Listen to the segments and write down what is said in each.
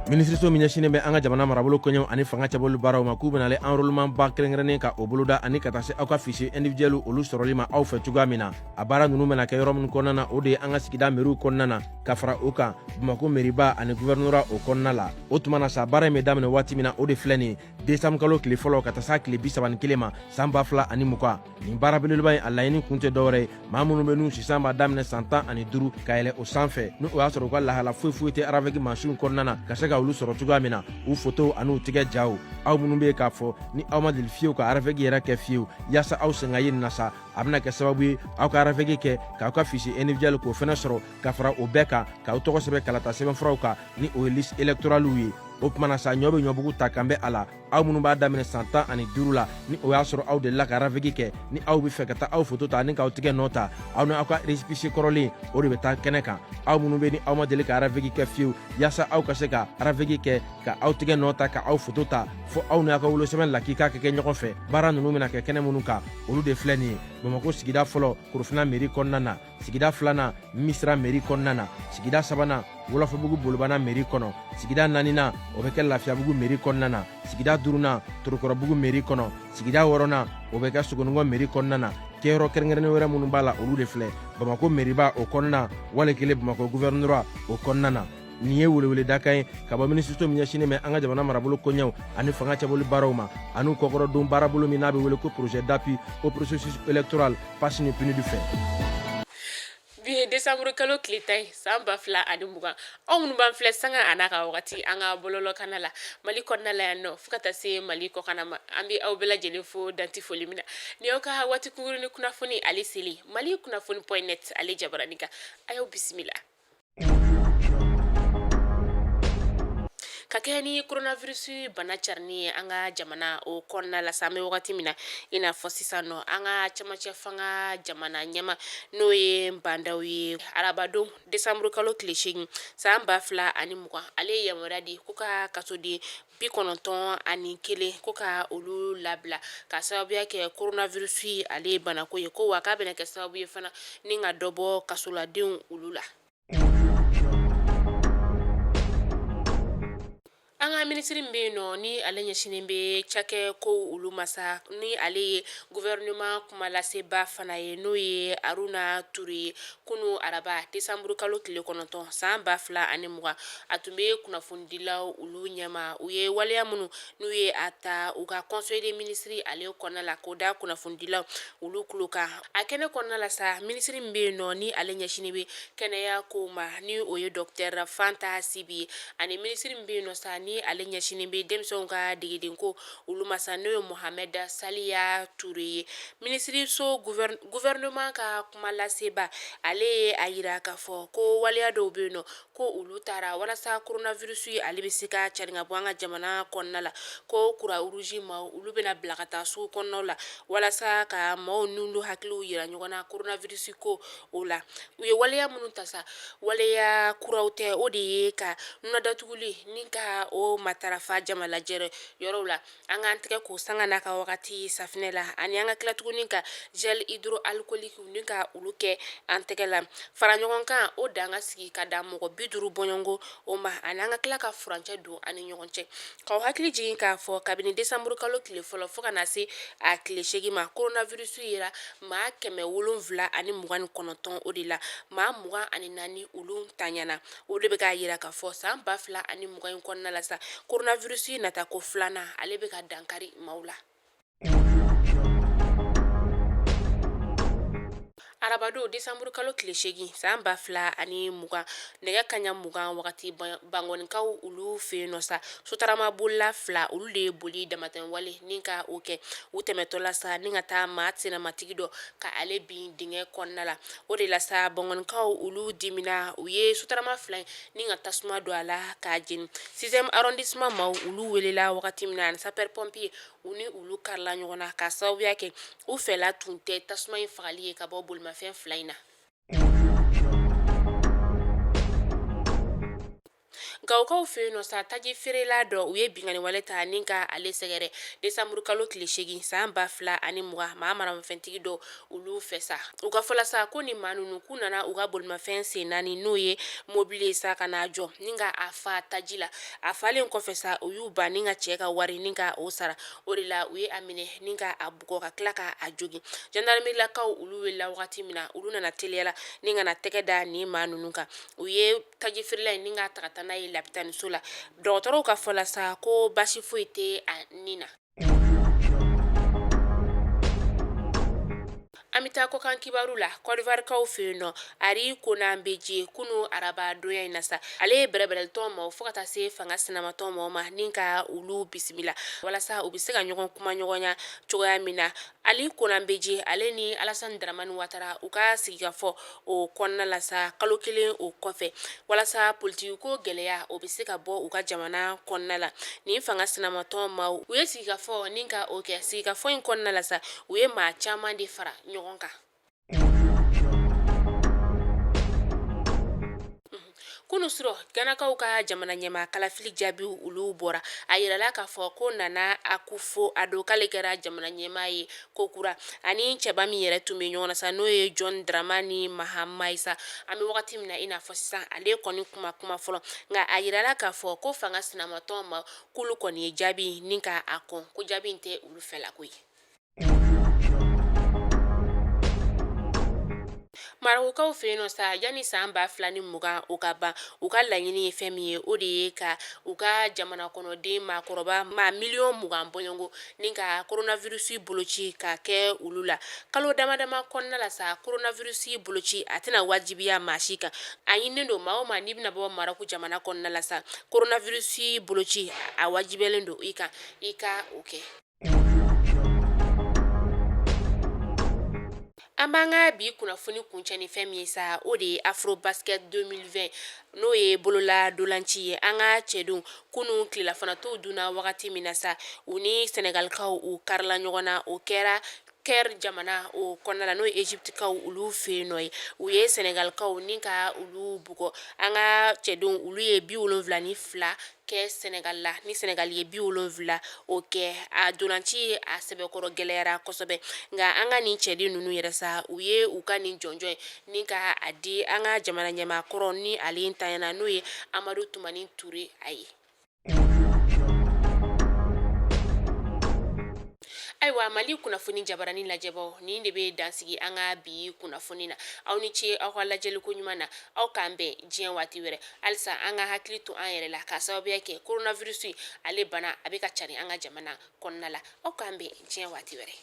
Minisiriso min ɲɛsinnen bɛ an ka jamana marabolo koɲɛw ani fanga cɛbɔli baaraw ma, k'u bɛna ale enrôlement ba kɛrɛnkɛrɛnnen ka o boloda ani ka taa se aw ka fichier individuel olu sɔrɔli ma aw fɛ cogoya min na. A baara ninnu bɛna kɛ yɔrɔ minnu kɔnɔna na, o de ye an ka sigida meriw kɔnɔna na, ka fara o kan Bamakɔ meriba ani gouvernorat o kɔnɔna la. O tuma na sa, baara in bɛ daminɛ waati min na, o de filɛ nin ye, desanburu kalo tile fɔlɔ ka taa s'a tile 31 ma san 2020. Nin baara belebeleba in, a laɲini kun tɛ dɔwɛrɛ ye, maa minnu bɛ n'u sisan b'a daminɛ san 15 ka yɛlɛ o sanfɛ, ni o y'a sɔrɔ u ka lahala foyi foyi tɛ RAVEC mansinw kɔnɔna na, ka se ka olu sɔrɔ cogoya min na, u fotow an'u tigɛ jaw. Aw minnu bɛ yen k'a fɔ ni aw ma deli fiyewu ka RAVEC yɛrɛ kɛ fiyewu, yaasa aw sen ka ye nin na sa, a bɛna kɛ sababu ye aw ka RAVEC kɛ k'aw ka fichier individuel k'o fɛnɛ sɔrɔ, ka fara o bɛɛ kan k'aw tɔgɔ sɛbɛn kalata sɛbɛnfuraw kan, ni o ye liste électorale ye. O tuma na sa, ɲɔ bɛ ɲɔbugu ta kan bɛ a la. Aw minnu b'a daminɛ san 15 la, ni o y'a sɔrɔ aw delila ka RAVEC kɛ, ni aw bɛ fɛ ka taa aw foto ta ani k'aw tigɛ nɔ ta, aw ni aw ka récépissé kɔrɔlen, o de bɛ taa kɛnɛ kan. Aw minnu bɛ ni aw ma deli ka RAVEC kɛ fiyewu, yaasa aw ka se ka RAVEC kɛ ka aw tigɛ nɔ ta ka aw foto ta, fo aw ni aw ka wolosɛbɛn lakika ka kɛ ɲɔgɔn fɛ. Baara ninnu bɛna kɛ kɛnɛ minnu kan, olu de filɛ nin ye: Bamakɔ sigida fɔlɔ, Korofina mairie kɔnɔna na; sigida filanan, Misira mairie kɔnɔna na; sigida sabanan, Wɔlɔfɔbugu Bolibana mairie kɔnɔ; sigida naaninan, o bɛ kɛ Lafiyabugu mairie kɔnɔna na; sigida duurunan, Torokɔrɔbugu mairie kɔnɔ; sigida wɔɔrɔnan, o bɛ kɛ Sogonikɔ mairie kɔnɔna na. Kɛyɔrɔ kɛrɛnkɛrɛnnen wɛrɛ minnu b'a la, olu de filɛ: Bamakɔ mairiba o kɔnɔna, wali kelen Bamakɔ gouvernorat o kɔnɔna na. Nin ye weleweledakan ye ka bɔ minisiriso min ɲɛsinnen bɛ an ka jamana marabolo koɲɛw ani fanga cɛbɔli baaraw ma, an'u kɔkɔrɔdon baarabolo min n'a bɛ wele ko projet d'appui au processus électoral PAS ni PNUD fɛ. Bi ye desanburu kalo tile 10 ye san 2020. Aw minnu b'an filɛ sanga a n'a ka wagati an ka bɔlɔlɔkana la Mali kɔnɔna la yan nɔ, fo ka taa se Mali kɔkanna ma, an bɛ aw bɛɛ lajɛlen fo danti foli min na. Ni aw ka waati kunkuruni kunnafoni ale seli Mali kunnafoni point net ale jabarani kan, a y'aw bisimila. Ka kɛ ni coronavirus bana carinni ye an ka jamana o kɔnɔna la sa, an bɛ wagati min na i n'a fɔ sisan nɔ, an ka cɛmancɛ fanga jamana ɲɛmaa, n'o ye Bah N'Daw ye, arabadon desanburu kalo tile 8 san 2020, ale ye yamaruya di ko ka kasoden 91 ko ka olu labila ka sababuya kɛ coronavirus ale banako ye, ko wa k'a bɛna kɛ sababu ye fana ni ka dɔ bɔ kasoladenw olu la. An ka minisiri min bɛ yen nɔ, ni ale ɲɛsinnen bɛ cakɛ kow olu ma sa, ni ale ye gouvernement kumalaseba fana ye, n'o ye Haruna Ture ye, kunu araba desanburu kalo tile 9 san 2020, a tun bɛ kunnafonidilaw olu ɲɛma. U ye waleya minnu n'u ye a ta u ka conseil des ministres ale kɔnɔna la, k'o da kunnafonidilaw olu tulo kan. A kɛnɛ kɔnɔna la sa, minisiri min bɛ yen nɔ, ni ale ɲɛsinnen bɛ kɛnɛya kow ma, ni o ye docteur Fanta Sibi ye, ani minisiri min bɛ yen nɔ sa, ni ale ɲɛsinnen bɛ denmisɛnw ka degedenko olu ma sa, n'o ye Mohamed Saliya Ture ye. Minisiriso gouvernement ka kumalaseba, ale ye a yira k'a fɔ ko waleya dɔw bɛ yen nɔ ko olu taara walasa coronavirus ye ale bɛ se ka carin ka bɔ an ka jamana kɔnɔna la, ko Croix Rouge maaw olu bɛna bila ka taa sugu kɔnɔnaw la walasa ka maaw n'olu hakiliw yira ɲɔgɔn na coronavirus ko o la. U ye waleya minnu ta sa, waleya kuraw tɛ, o de ye ka nunnadatuguli ni ka o matarafa jamalajɛ yɔrɔw la, an k'an tɛgɛ ko sanga n'a ka wagati safinɛ la, ani an ka tila tuguni ka gel hydroalcoolique ni ka olu kɛ an tɛgɛ la, fara ɲɔgɔn kan o dan ka sigi ka dan mɔgɔ 50 bɔɲɔgɔnko o ma, ani an ka tila ka furancɛ don an ni ɲɔgɔn cɛ. K'aw hakili jigin k'a fɔ kabini desanburu kalo tile fɔlɔ fo ka na se a tile 8 ma, coronavirus yera maa 729 o de la, maa 24 olu tanyana. O de bɛ k'a yira k'a fɔ san 2020 in kɔnɔna la sa, coronavirus nata ko filanan ale bɛ ka dankari maaw la. Arabadon desanburu kalo tile 8 san 2020, nɛgɛ kaɲa 20 wagati, Bankɔnikaw olu fɛ yen nɔ sa, sotarama bolila fila olu de ye boli damatɛmɛwale ni ka o kɛ u tɛmɛtɔ la sa, ni ka taa maa sennamatigi dɔ ka ale bin dingɛ kɔnɔna la. O de la sa, Bankɔnikaw olu dimina, u ye sotarama fila in ni ka tasuma don a la k'a jeni. Sixième arrondissement maaw olu welela wagati min na, ani sapeur pompier u ni olu karila ɲɔgɔn na ka sababuya kɛ u fɛla tun tɛ tasuma in fagali ye ka bɔ bolimafɛn fila in na. Gawokaw fɛ yen nɔ sa, taji feerela dɔ, u ye binkanni wale ta ni ka ale sɛgɛrɛ desanburu kalo tile 8 san 2020, maa maramafɛntigi dɔ olu fɛ sa. U ka fɔ la sa, ko ni maa ninnu k'u nana u ka bolimafɛn sen naani, n'o ye mobili ye sa, ka n'a jɔ ni ka a fa taji la. A falen kɔfɛ sa, u y'u ban ni ka cɛ ka wari ni ka o sara. O de la u ye a minɛ ni ka a bugɔ ka tila ka a jogin. Gendarmerie-lakaw olu welela wagati min na, olu nana teliya la ni ka na tɛgɛ da nin maa ninnu kan. U ye taji feerela in ni k'a ta ka taa n'a ye lapitaniso la. Dɔgɔtɔrɔw ka fɔ la sa, ko basi foyi tɛ a ni na. An bɛ taa kɔkan kibaru la. Kɔdiwarikaw fɛ yen nɔ, Ari Konan Beje, kunu araba donya in na sa, ale ye bɛrɛbɛrɛlitɔn maaw fo ka taa se fanga sinamatɔn maaw ma ni ka olu bisimila walasa u bɛ se ka ɲɔgɔn kuma ɲɔgɔnya cogoya min na. Ali Konan Beje, ale ni Alasani Daramani Watara, u ka sigikafɔ o kɔnɔna la sa kalo kelen o kɔfɛ, walasa politiki ko gɛlɛya o bɛ se ka bɔ u ka jamana kɔnɔna la. Nin fanga sinamatɔn maaw, u ye sigikafɔ ni ka o kɛ. Sigikafɔ in kɔnɔna la sa, u ye maa caman de fara ɲɔgɔn kan. Kunu surɔ, Ganakaw ka jamana ɲɛmaa kalafili jaabiw olu bɔra. A yirala k'a fɔ ko Nana Akufo Addo k'ale kɛra jamana ɲɛmaa ye ko kura. Ani cɛba min yɛrɛ tun bɛ ɲɔgɔn na sa, n'o ye John Dramani Mahama ye sa, an bɛ wagati min na i n'a fɔ sisan, ale kɔni kuma kuma fɔlɔ. Nka a yirala k'a fɔ ko fanga sinamatɔn ma k'olu kɔni ye jaabi ni ka a kɔn, ko jaabi in tɛ olu fɛla ko ye. Marɔkukaw fɛ yen nɔ sa, yanni san 2020 o ka ban, u ka laɲini ye fɛn min ye, o de ye ka u ka jamana kɔnɔden maakɔrɔba maa miliyɔn 20 bɔɲɔgɔnko ni ka coronavirus boloci ka kɛ olu la kalo dama dama kɔnɔna la sa. Coronavirus boloci a tɛna wajibiya maa si kan. A ɲininen don maa o maa n'i bɛna bɔ Marɔku jamana kɔnɔna la sa, coronavirus boloci a wajibiyalen don i kan, i ka o kɛ. An b'an ka bi kunnafoni kuncɛ ni fɛn min ye sa, o de ye Afrobasket 2020, n'o ye bolola dolanci ye. An ka cɛdenw kunun tilafanatow dunna wagati min na sa, u ni Sɛnɛgalikaw u karila ɲɔgɔn na. O kɛra Caire jamana o kɔnɔna la, n'o ye Egyptekaw olu fɛ yen nɔ ye. U ye Sɛnɛgalikaw ni ka olu bugɔ. An ka cɛdenw olu ye 72 kɛ Sɛnɛgali la, ni Sɛnɛgali ye 70 o kɛ. A dolanci a sɛbɛkɔrɔ gɛlɛyara kosɛbɛ, nka an ka nin cɛden ninnu yɛrɛ sa, u ye u ka nin jɔnjɔn ye ni ka a di an ka jamana ɲɛmaa kɔrɔ ni ale ntanyana, n'o ye Amadu Tumani Ture a ye. Ayiwa, Mali kunnafoni jabarani lajɛbaw, nin de bɛ dansigi an ka bi kunnafoni na. Aw ni ce aw ka lajɛliko ɲuman na. Aw k'an bɛn diɲɛ waati wɛrɛ. Halisa an ka hakili to an yɛrɛ la, k'a sababuya kɛ coronavirus ale bana a bɛ ka cari an ka jamana kɔnɔna la. Aw k'an bɛn diɲɛ waati wɛrɛ.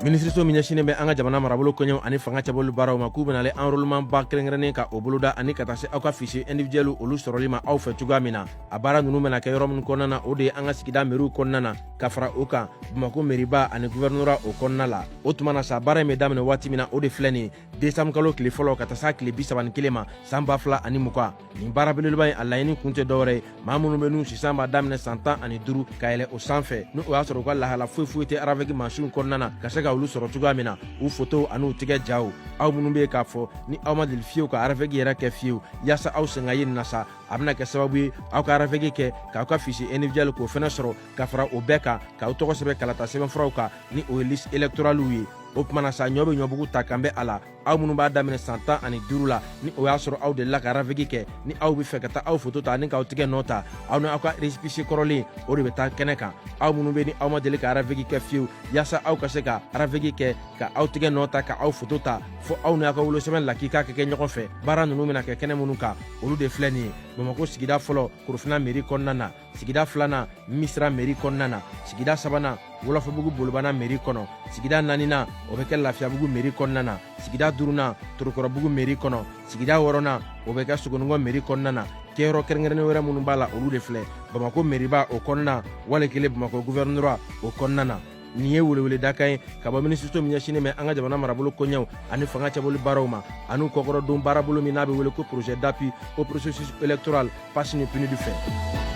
Minisiriso min ɲɛsinnen bɛ an ka jamana marabolo koɲɛw ani fanga cɛbɔli baaraw ma, k'u bɛna enrôlement ba kɛrɛnkɛrɛnnen ka o boloda ani ka taa se aw ka fichier individuel olu sɔrɔli ma aw fɛ cogoya min na. A baara ninnu bɛna kɛ yɔrɔ minnu kɔnɔna na, o de ye an ka sigida meriw kɔnɔna na, ka fara o kan Bamakɔ meriba ani gouvernorat o kɔnɔna la. O tuma na sa, baara in bɛ daminɛ waati min na, o de filɛ nin ye, décembre kalo tile fɔlɔ ka taa s'a tile 31 ma san 2020. Nin baara belebeleba in, a laɲini kun tɛ dɔwɛrɛ ye, maa minnu bɛ n'u sisan b'a daminɛ san 15 ka yɛlɛ o sanfɛ, ni o y'a sɔrɔ u ka lahala foyi foyi tɛ RAVEC mansinw kɔnɔna na, ka se ka olu sɔrɔ cogoya min na, u fotow ani u tigɛ jaw. Aw minnu bɛ yen k'a fɔ ni aw ma deli fiyewu ka RAVEC yɛrɛ kɛ fiyewu, yaasa aw sen ka ye nin na sa, a bɛna kɛ sababu ye aw ka RAVEC kɛ k'aw ka fichier individuel k'o fɛnɛ sɔrɔ, ka fara o bɛɛ kan k'aw tɔgɔ sɛbɛn kalata sɛbɛnfuraw kan, ni o ye liste électorale ye. O tuma na sa, ɲɔ bɛ ɲɔbugu ta kan bɛ a la. Aw minnu b'a daminɛ san 15 la, ni o y'a sɔrɔ aw delila ka RAVEC kɛ, ni aw bɛ fɛ ka taa aw foto ta ani k'aw tigɛ nɔ ta, aw ni aw ka récépissé kɔrɔlen o de bɛ taa kɛnɛ kan. Aw minnu bɛ ni aw ma deli ka RAVEC kɛ fiyewu, yaasa aw ka se ka RAVEC kɛ ka aw tigɛ nɔ ta ka aw foto ta, fo aw ni aw ka wolosɛbɛn lakika ka kɛ ɲɔgɔn fɛ. Baara ninnu bɛna kɛ kɛnɛ minnu kan, olu de filɛ nin ye: Bamakɔ sigida fɔlɔ, Korofina mairie kɔnɔna na; sigida filanan, Misira mairie kɔnɔna na; sigida sabanan, Wolofobugu Bolibana mairie kɔnɔ; sigida naaninan, o bɛ kɛ Lafiyabugu mairie kɔnɔna na; sigida duurunan, Torokɔrɔbugu mairie kɔnɔ; sigida wɔɔrɔnan, o bɛ kɛ Sogonikɔ mairie kɔnɔna na. Kɛyɔrɔ kɛrɛnkɛrɛnnen wɛrɛ minnu b'a la, olu de filɛ: Bamakɔ mairieba o kɔnɔna, wali kelen Bamakɔ gouvernorat o kɔnɔna na. Nin ye weleweledakan ye ka bɔ minisiriso min ɲɛsinnen bɛ an ka jamana marabolo koɲɛw ani fanga cɛbɔli baaraw ma, an'u kɔkɔrɔdon baarabolo min n'a bɛ wele ko projet d'appui au processus électoral PASS ni PNUD fɛ.